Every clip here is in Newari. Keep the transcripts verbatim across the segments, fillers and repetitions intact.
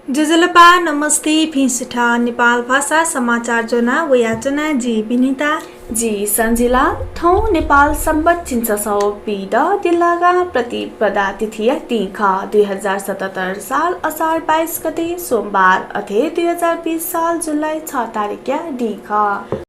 ज्वजलपा, नमस्ते, भिं सुथ, नेपाल भाषा समाचार ज्वना वयाच्वना जि विनिता। जि सञ्जिला। थौं नेपाल सम्बत झिंछसः पीद दिल्लागा प्रतिपदा तिथिया दिं खः। दुई हजार सतहत्तर साल असार बाइस गते सोमबार, अथे दुई हजार बीस साल जुलाई छ तारिखया दिं खः।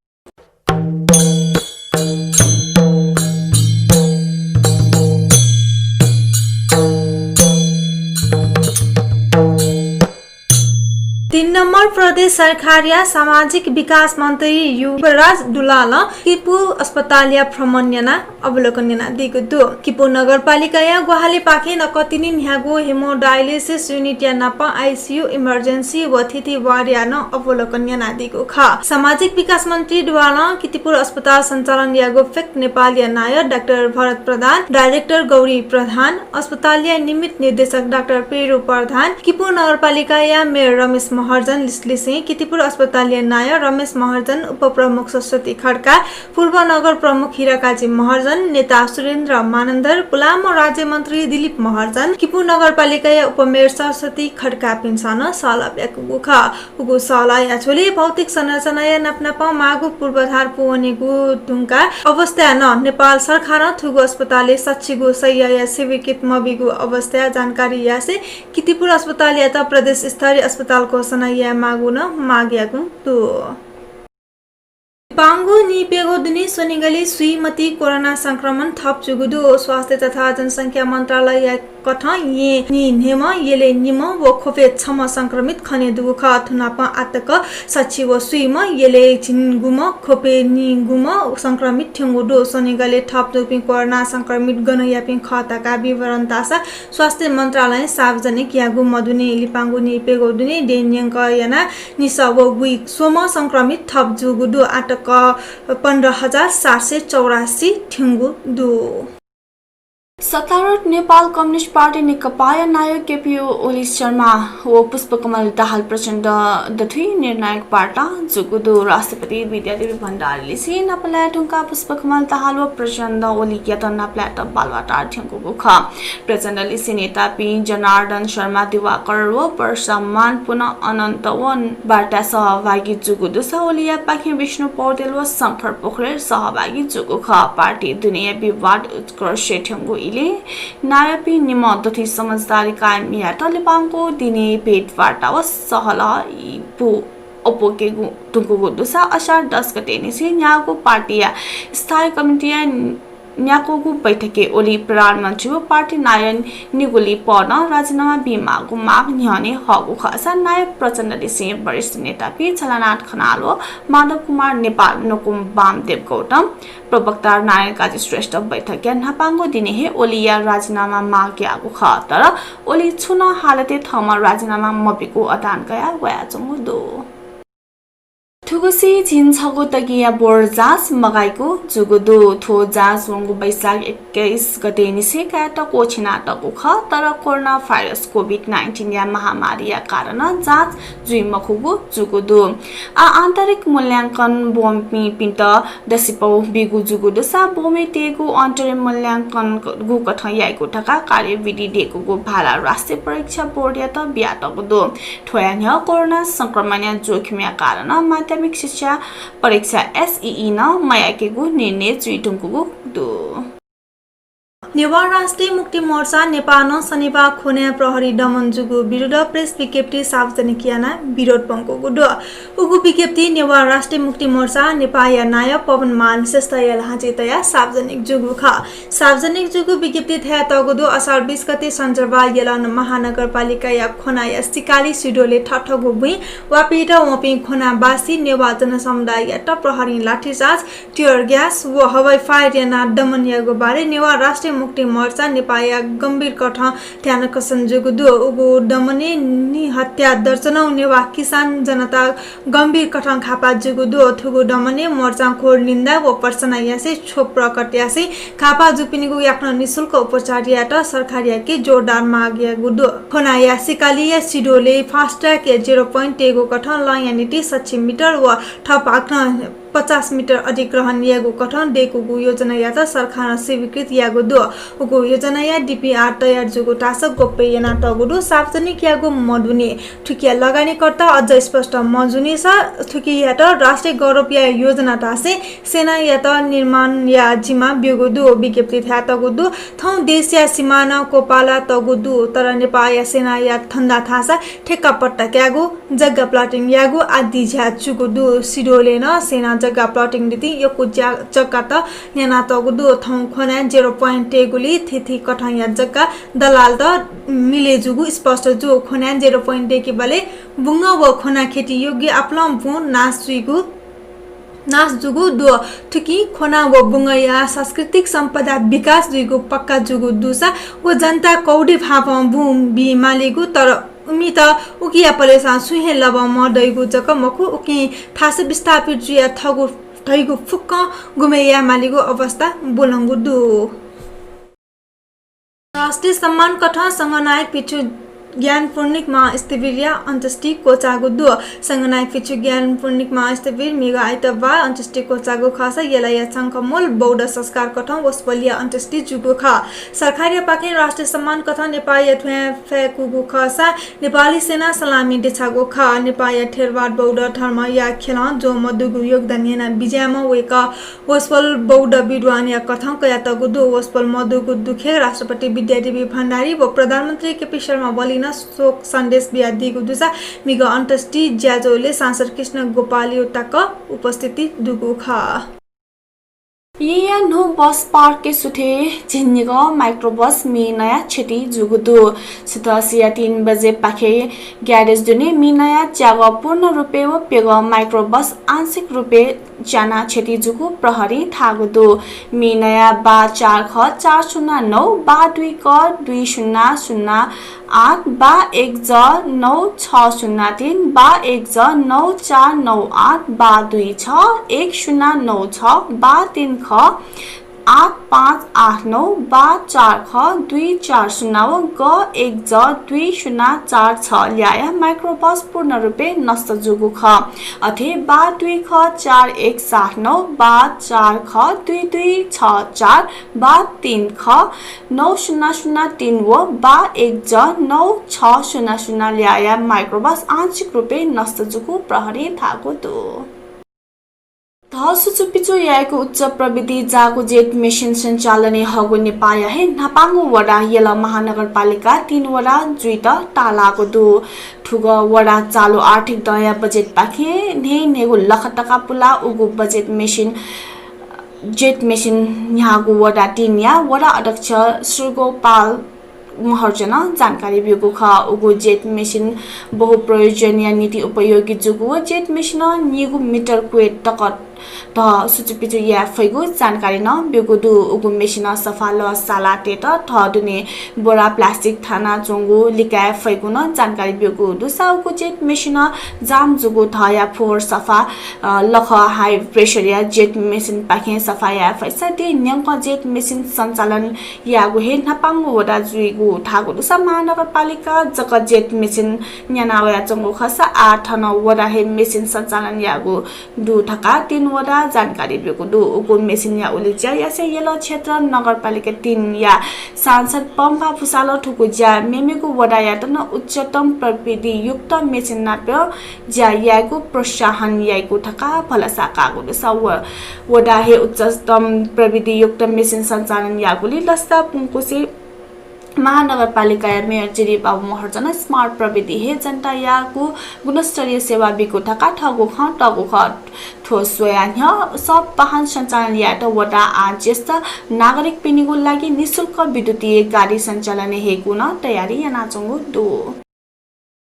तीन नम्बर प्रदेश सरकारया सामाजिक विकास मन्त्री युवराज दुलालं किपू अस्पतालया भ्रमण यानाः अवलोकन यानादीगु दु। किपू नगरपालिकाया ग्वाहालिपाखें नकतिनि न्ह्यागु hemodialysis unit या नाप ICU, emergency व थीथी ward या नं अवलोकन यानादीगु खः। सामाजिक विकास मन्त्री दुलालं कितिपुर अस्पताल सञ्चालन याःगु फ्याक्ट नेपालया नायः डाक्टर भरत प्रधान, डाइरेक्टर गौरी प्रधान, अस्पतालया निमित्त निर्देशक डाक्टर पेरु प्रधान, किपू नगरपालिकाया मेयर रमेश महर्जन लिसलिसें कितिपुर अस्पतालया नायः रमेश महर्जन, उपप्रमुख सरस्वती खड्का, पूर्व नगर प्रमुख हिराकाजी महर्जन, नेता सुरेन्द्र मानन्धर, पुलांम्ह राज्यमन्त्री दिलीप महर्जन, किपू नगरपालिकाया उपमेयर सरस्वती खड्कापिन्सं नं सहलह ब्याकूगु खः। उगु सहलहया झ्वलय् भौतिक संरचनाया नापनापं माःगु पूर्वाधार पूवनेगु धुंकाः अवस्थाय् नं नेपाल सरकारं थुगु अस्पतालय् सच्छि गु शय्याया स्वीकृत मबीगु अवस्थाय् जानकारी यासें कितिपुर अस्पतालयात प्रदेश स्तरीय अस्पताल घोषणा यायेमाःगु नं माग याःगु दु। लिपांगु नीप्यघौ दुने स्वनिगलय् स्वीम्ह ति कोरोना संक्रमण थप जूगु दु। स्वास्थ्य तथा जनसंख्या मन्त्रालयया कथं येँ नीन्हय्म्ह, यलय् निम्ह व ख्वपय् छम्ह संक्रमित खनेदुगु खः। थुनापं आःतक सच्छि व स्वीम्ह, यलय् झिंगुम्ह, ख्वपय् निगुम्ह संक्रमित थ्यंगु दु। स्वनिगलय् थप जूपिं कोरोना संक्रमित गनयापिं खः धकाः विवरण ताःसा स्वास्थ्य मन्त्रालयं सार्वजनिक याःगु मदुनि। लिपांगु नीप्यघौ दुने देय् न्यंक यानाः निसः व गुइस्वम्ह संक्रमित थप जूगु दु। आःतक पन्ध्र हजार सात सय चौरासी थ्यंगु दु। सत्तारूढ नेपाल कम्युनिस्ट पार्टी नेकपाया नायः केपी ओली शर्मा व पुष्पकमल दाहाल प्रचण्ड दथुइ निर्णायक वार्ता जूगु दु। राष्ट्रपति विद्यादेवी भण्डारीलिसें नापलाये धुंकाः पुष्पकमल दाहाल व प्रचण्ड ओलीयात नापलायेत बालुवाटार थ्यंकूगु खः। प्रचण्डलिसें नेतापिं जनार्दन शर्मा, दिवाकर व वर्षमान पुन अनन्त व वार्ताय् सहभागी जूगु दुसा ओलीयापाखें विष्णु पौडेल व शंकर पोखरेल सहभागी जूगु खः। पार्टी दुनेया विवाद उत्कर्ष थ्यंगु इलय् नायःपिं निम्ह दथुइ समझदारी कायम यायेत लिपांगु दिने भेटवार्ता व सहलह अप्वयेकेगु धुंकूगु दुसा असार दस गते निसें न्यागू पार्टीया स्थायी कमिटीया न्याकूगु बैठकय् ओली प्रधानमन्त्री व पार्टी नायः निगू लिपा नं राजीनामा बीमाःगु माग न्ह्यःने हःगु खःसा नायः प्रचण्डलिसें वरिष्ठ नेतापिं झलनाथ खनाल व माधव कुमार नेपाल, नकुम वामदेव गौतम, प्रवक्ता नारायण काजी श्रेष्ठ बैठकया न्हापांगु दिने हे ओलीया राजीनामा माग याःगु खः। तर ओली छुं नं हालतय् थःम्हं राजीनामा मबीगु अडान कयाः वयाच्वंगु दु। थुगुसी झिंछगू तगिंया बोर्ड जाँच मगाइगु जूगु दु। थ्व जाँच वंगु वैशाख एक्काइस गते निसें कायेत क्वःछिनातःगु खः, तर कोरोना भाइरस कोभिड नाइन्टिनया महामारीया कारणं जाँच जुइ मखुगु जूगु दु। आ, आन्तरिक मूल्यांकन ब्वंपिन्त दसिपौ बीगु जूगु दुसा ब्वंम्हय्‌तय्‌गु अन्तरिम मूल्यांकन गुकथं याइगु धकाः कार्यविधि दयेकूगु भाला राष्ट्रिय परीक्षा बोर्डयात बियातःगु दु। थ्वया न्ह्यः कोरोना संक्रमणया जोखिमया कारणं माध्यमिक शिक्षा परीक्षा, एसईई, नं मयाकेगु निर्णय जुइधुंकूगु दु। नेवाः राष्ट्रिय मुक्ति मोर्चा नेपालं शनिबाः ख्वनाय् प्रहरी दमन जूगु विरुद्ध प्रेस विज्ञप्ति सार्वजनिक यानाः विरोध ब्वंकूगु दु। उगु विज्ञप्ति नेवाः राष्ट्रिय मुक्ति मोर्चा नेपाया नायः पवनमान श्रेष्ठया ल्हातिइ तयाः सार्वजनिक जूगु खः। सार्वजनिक जूगु विज्ञप्तिइ धयातःगु दु, असार बीस गते सञ्चरबार यलहन महानगरपालिकाया ख्वनाया सिकाली सिडोलय् थथःगु बुँइ वापिइत वंपिं ख्वनाबासी नेवाः जनसमुदाययात प्रहरीं लाठीचार्ज, tear gas व हवाई fire यानाः दमन याःगु बारे नेवाः राष्ट्रिय मुक्ति मोर्चा नेपाया गम्भीर कथं ध्यानाकर्षण जूगु दु। उगु दमनय् निहत्या दर्जनौं नेवाः किसान जनता गम्भीर कथं घाःपाः जूगु दु। थुगु दमनय् मोर्चां घोर निन्दा व भर्त्सना यासें क्षोभ प्रकट यासें घाःपाः जूपिनिगु याकनं निशुल्क उपचार यायेत सरकारयाके जोरदार माग याःगु दु। ख्वनाया सिकालीया सिडोलय् fast track या zero point तयेगु कथं लँया निंतिं सच्छि मिटर व थप हाकनं पचास मिटर अधिग्रहण यायेगु कथं दयेकूगु योजनायात सरकारं स्वीकृत याःगु दु। उगु योजनाया डिपिआर तयार जूगु धाःसा गोप्य यानातःगु दु, सार्वजनिक याःगु मदुनि। थुकिया लगानीकर्ता अझ स्पष्ट मजूनिसा थुकियात राष्ट्रिय गौरवया योजना धासें सेनायात निर्माणया जिम्मा ब्यूगु दु। विज्ञप्ति धयातःगु दु, थौं देशया सिमाना क्वपालातःगु दु, तर नेपाःया सेनाया धन्दा धाःसा ठेक्का पट्टा कायेगु, जग्गा प्लटिङ यायेगु आदि ज्या जूगु दु। सिडोलय् नं सेना जग्गा प्लटिङ निंतिं यक्व ज्या-, जग्गात न्यानातःगु दु। थौं ख्वनाय् zero point तयेगुली थीथी कथंया जग्गा दलालत मिले जूगु स्पष्ट जू। ख्वनाय् zero point तयेकेबलय् बुंग व ख्वना खेती योग्य आपालं बुँ नाश जुइगु, नाश जूगु दु। थुकिं ख्वना व बुंगया सांस्कृतिक सम्पदा विकास जुइगु पक्का जूगु दुसा व जनता कौडे भावं बुँ बी मालीगु, तर उमित उकिया पलेसां सुं हे लबं मदइगु जक मखु, उकिं थासय् विस्थापित जुयाः थःगु धइगु फुक्कं गुमे याये मालीगु अवस्था ब्वलंगु दु। राष्ट्रिय सम्मान कथं संघनायक भिक्षु ज्ञानपूर्णिक महास्थविरया अन्त्येष्टि क्वचाःगु दु। संघनायक भिक्षु ज्ञानपूर्णिक महास्थविर म्हिगः आइतबार अन्त्येष्टि क्वचाःगु खःसा यलया छंखमूल बौद्ध संस्कार कथं वसपोलया अन्त्येष्टि जूगु खः। सरकारयापाखें राष्ट्रिय सम्मान कथं नेपाःया थ्वँय् फय्कूगु खःसा नेपाली सेनां सलामी देछाःगु खः। नेपाःया थेरवाद बौद्ध धर्मया ख्यलं ज्वं मदुगु योगदान याना बिज्याःम्ह वय्कः वसपोल बौद्ध विद्वानया कथं कयातःगु दु। वसपोल मदुगु दुःखय् राष्ट्रपति विद्यादेवी भण्डारी व प्रधानमन्त्री केपी शर्मा ओलीं नं शोक सन्देश बियादीगु दुसा म्हिगः अन्त्येष्टि ज्याझ्वलय् सांसद कृष्ण गोपालया तक उपस्थिति दुगु खः। येँया न्हू बस पार्कय् सुथय् झिंनिगः माइक्रोबस मि नयाः क्षति जूगु दु। सुथसिया तीन बजेपाखे ग्यारेज दुने मि नयाः च्यागः पूर्ण रूपय् व प्यगः माइक्रोबस आंशिक रूपय् च्यानाः क्षति जूगु प्रहरीं धाःगु दु। मि नयाः बा चार ख चार शून्य नौ, बा दुई क दुई शून्य शून्य आठ, बा एक ज नौ छ शून्य तीन, बा एक ज नौ चार नौ आठ, बा दुई छ एक शून्य नौ छ, बा तीन ख आठ पाँच आठ नौ, बा चार ख दुई चार शून्य व ग एक ज दुई शून्य चार छ ल्याःया माइक्रोबस पूर्ण रूपय् नष्ट जूगु खः। अथे बा दुई ख चार एक सात नौ, बा चार ख दुई दुई छ चार, बा तीन ख नौ शून्य शून्य तीन व बा एक ज नौ छ शून्य शून्य ल्याःया माइक्रोबस आंशिक रूपय् नष्ट जूगु प्रहरीं धाःगु दु। धः सुचुपिचु यायेगु उच्च प्रविधि जाःगु जेट मेसिन सञ्चालनय् हःगु नेपाःया हे न्हापांगु वडा यल महानगरपालिका तीन वडा जुइत ताःलाःगु दु। थुगु वडा चालु आर्थिक दँया बजेटपाखें न्हय्न्हय्गु लख तका पुलाः उगु बजेट मेसिन, जेट मेसिन न्ह्याःगु वडा तीनया वडा अध्यक्ष सुर्गोपाल महर्जनं जानकारी ब्यूगु खः। उगु जेट मेसिन बहुप्रयोजनया निंतिं उपयोगी जूगु व जेट मेसिनं निगू मिटर क्वय् तक धः सुचुपिचु याये फइगु जानकारी नं ब्यूगु दु। उगु मेसिनं सफा लः सालातय्त धः दुने बोरा प्लास्टिक थानाच्वंगु लिकाये फइगु नं जानकारी ब्यूगु दुसा उगु जेट मेसिनं जाम जूगु धःया फोहोर सफा, अ, लख हाई प्रेसरया जेट मेसिनपाखें सफा याये फइसा ति न्यंकं जेट मेसिन सञ्चालन याःगु हे न्हापांगु वडा जुइगु धाःगु दुसा महानगरपालिका जक जेट मेसिन न्याना वयाच्वंगु खःसा आः थन वडा हे मेसिन सञ्चालन याःगु दु धकाः तीन वडा जानकारी ब्यूगु दु। उगु मेसिनया उलेज्या यासें यल क्षेत्र नगरपालिका तीनया सांसद पम्फा भुसालं थुगु ज्या मेमेगु वडायात नं उच्चतम प्रविधियुक्त मेसिन नाप ज्या यायेगु प्रोत्साहन याइगु धकाः भलसा काःगु दुसा व-, वडा हे उच्चतम प्रविधियुक्त मेसिन सञ्चालन याःगुलिं लसता पुंकुसि महानगरपालिकाया मेयर जिरी बाबु महर्जनं स्मार्ट प्रविधि हे जनतायागु गुणस्तरीय सेवा बीगु धकाः थःगु खँ तःगु खः। थ्व स्वयाः न्ह्यः सब वाहन सञ्चालन यायेत वडा आः ज्येष्ठ नागरिकपिनिगु लागि निशुल्क विद्युतीय गाडी सञ्चालन हयेगु नं तयारी यानाच्वंगु दु।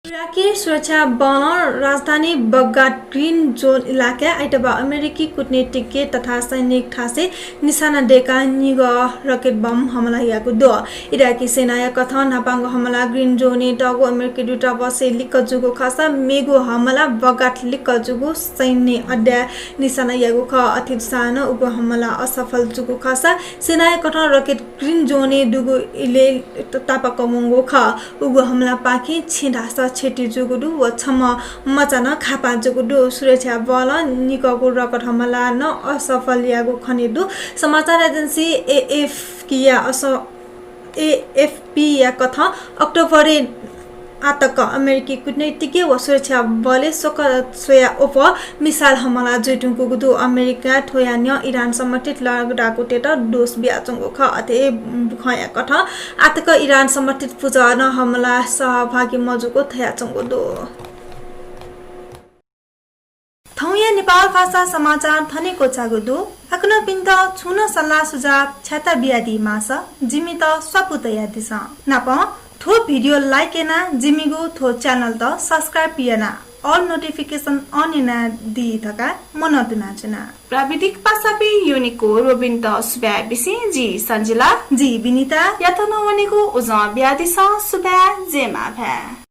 इराकी सुरक्षा बलं राजधानी बगदाद ग्रिन जोन इलाकाय् आइतबाः अमेरिकी कूटनीतिज्ञ तथा सैनिक थासय् निशाना दयेकाः निगः रकेट बम हमला याःगु दु। इराकी सेनाया कथं न्हापांगु हमला ग्रिन जोनय् तःगु अमेरिकी दूतावासय् लिक्क जूगु खःसा मेगु हमला बगदाद लिक्क जूगु सैन्य अड्डाय् निशाना याःगु खः। अथे जूसां नं उगु हमला असफल जूगु खःसा सेनाया कथं रकेट ग्रिन जोनय् दुगु इलय् तापाक वंगु खः। उगु हमलापाखें छेँ धाःसा क्षति जूगु दु व छम्ह मचा नं खापा जूगु दु। सुरक्षा बलं निकःगु रकत हमला नं असफल याःगु खनेदु। समाचार एजेन्सी एएफपीया अस-, एएफपीया कथं अक्टोबरय् आतक अमेरिकी कूटनीतिज्ञ व सुरक्षा बलय् स्वकः स्वया अप्वः मिसाइल हमला जुइधुंकूगु दु। अमेरिकां थ्वया न्ह्यः इरान समर्थित लडाकुतय्त दोष बियाच्वंगु खः। अथे हे बुखँया कथं आतक इरान समर्थित पुँजं नं हमलाय् सहभागी मजूगु धयाच्वंगु दु। थौंया नेपाल भाषा समाचार थन हे क्वचाःगु दु। छिकपिन्त छुं नं सल्लाह सुझाव छ्याता बियादी माःसा जिमित स्वापू तयादिसँ। नापं थ्व भिडियो like यानाः जिमिगु थ्व च्यानलत subscribe यानाः all notification on यानादी धकाः मनंतुनाच्वना। प्राविधिक पासापिं योनिको रोबिनत सुभाय् बिसें जि सञ्जिला। जि बिनिता। यात नं वनेगु उजं बियादिसँ सुभाय्, जय मांभाय्।